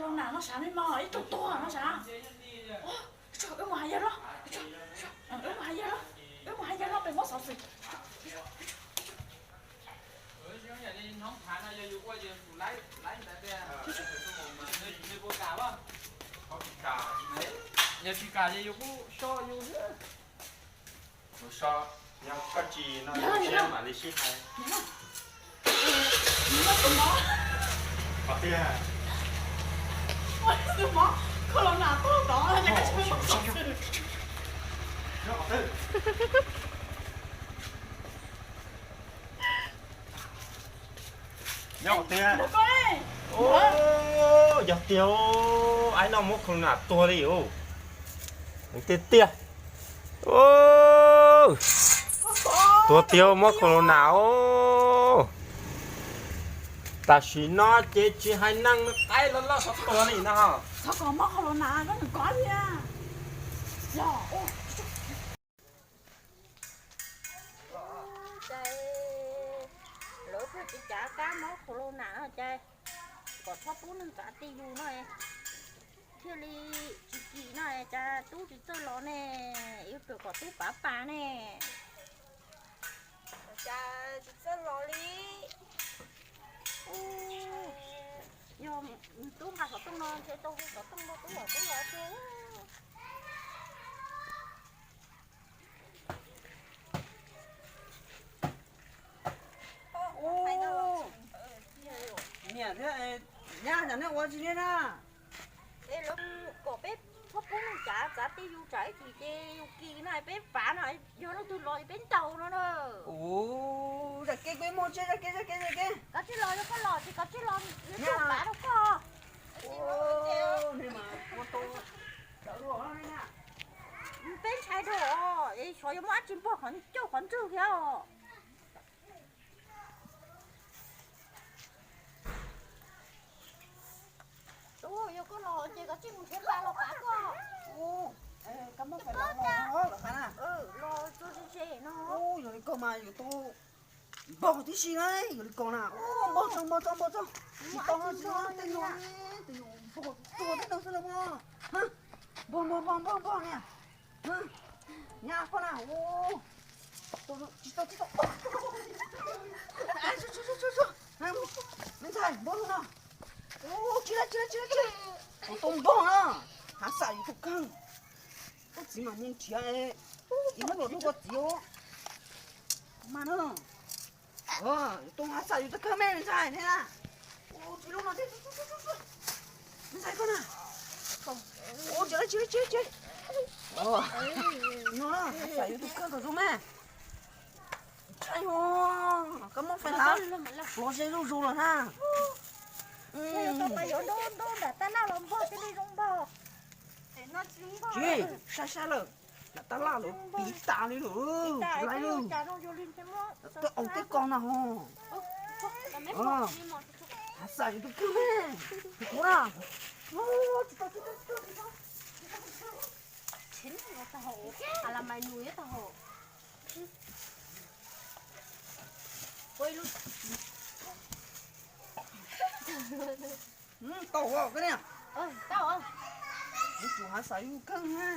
Nas no sav me mos ib tug tuag no sav. Wb mus hais yawg los, wb mus hais yawg los, wb mus hais yawg los pem muab xov xwm. Yog tsis kam ces yus kuj so yus thiab. Mus so, yog koj tsis no siab mam li sib hais. Qhov tiag. Ua tus mov corona tuag tod. Nyob tiag. Yog tiag, aib no muab corona tuag li os. Tiag tiag. Tuag tiag, muab corona os. Tam sim no ces tsis hais neeg, qaib loj loj xov tuag li no. Cas lawv pheej tsis cav kab mob corona no cas kom txhob pub neeg txav tij yus no thiaj li tsis kim no, cas tub tsis txawj los ne, yuav tsum kom tub pav pas ne. Cas tsis txawj los li. Yog tub nqa xov tooj no ntshe tau hu xov tooj rau tub, kom tub los xwb. Niam thiab nyab, cas nej ua tsis li na? Es lawv kom peb txhob pub neeg txav tij yus, tsam ib chim ces yus kim no peb pav no, yog leej twg los peb ntaus no na. Ua, zaj kev peb muaj tseeb, zaj kev, zaj kev, zaj kev. Koj tsis los, yog koj los ces koj tsis los, yuav tsum pav rau koj. Peb ntshai dua, es xyov yuav muaj dab tsi npog qhov ncauj qhov ntswg thiab os. Tub, yog koj los ces koj tsis mus thiab, pa los pav koj. Los txog ze ze no. Yog li koj mas yuav tau npog tib si na, yog li koj na. Npog txog, npog txog, npog txog. Tsis tau no, tsis tau no, tej no, tej no npog tuag tej no xwb los mas. Npog, npog, npog, npog, npog niam. Nyab koj na, tsis tau, tsis tau. Me ntxhais, npog no. Tsis tau, tsis tau, tsis tau, tsis tau. Tau npog na, hav xam yus tus kawg. Koj txiv mas mus nrhiav, ib hnub los nug koj txiv os. Mas na, tus hav xam yus tus kawg me ntxhais ne na. Tsis lub no thiab, me ntxhais koj na. Tsis tau, tsis tau, tsis tau. No, hav xam yus tus kawg kom zoo me. Ntshai os, koj muab fais hlab los ze zuj zus los na. Tsis, sai sai lawm, nram tab laj lawm piv tas li lawm, tsis laiv lawm. Twb au tej ko na ho. Hav xam yus tus kawg me, tus kuv na. Tsis tau, tsis tau, tsis tau, tsis tau. Tau os koj niam. Yuav tsum hav xam yus kawg na.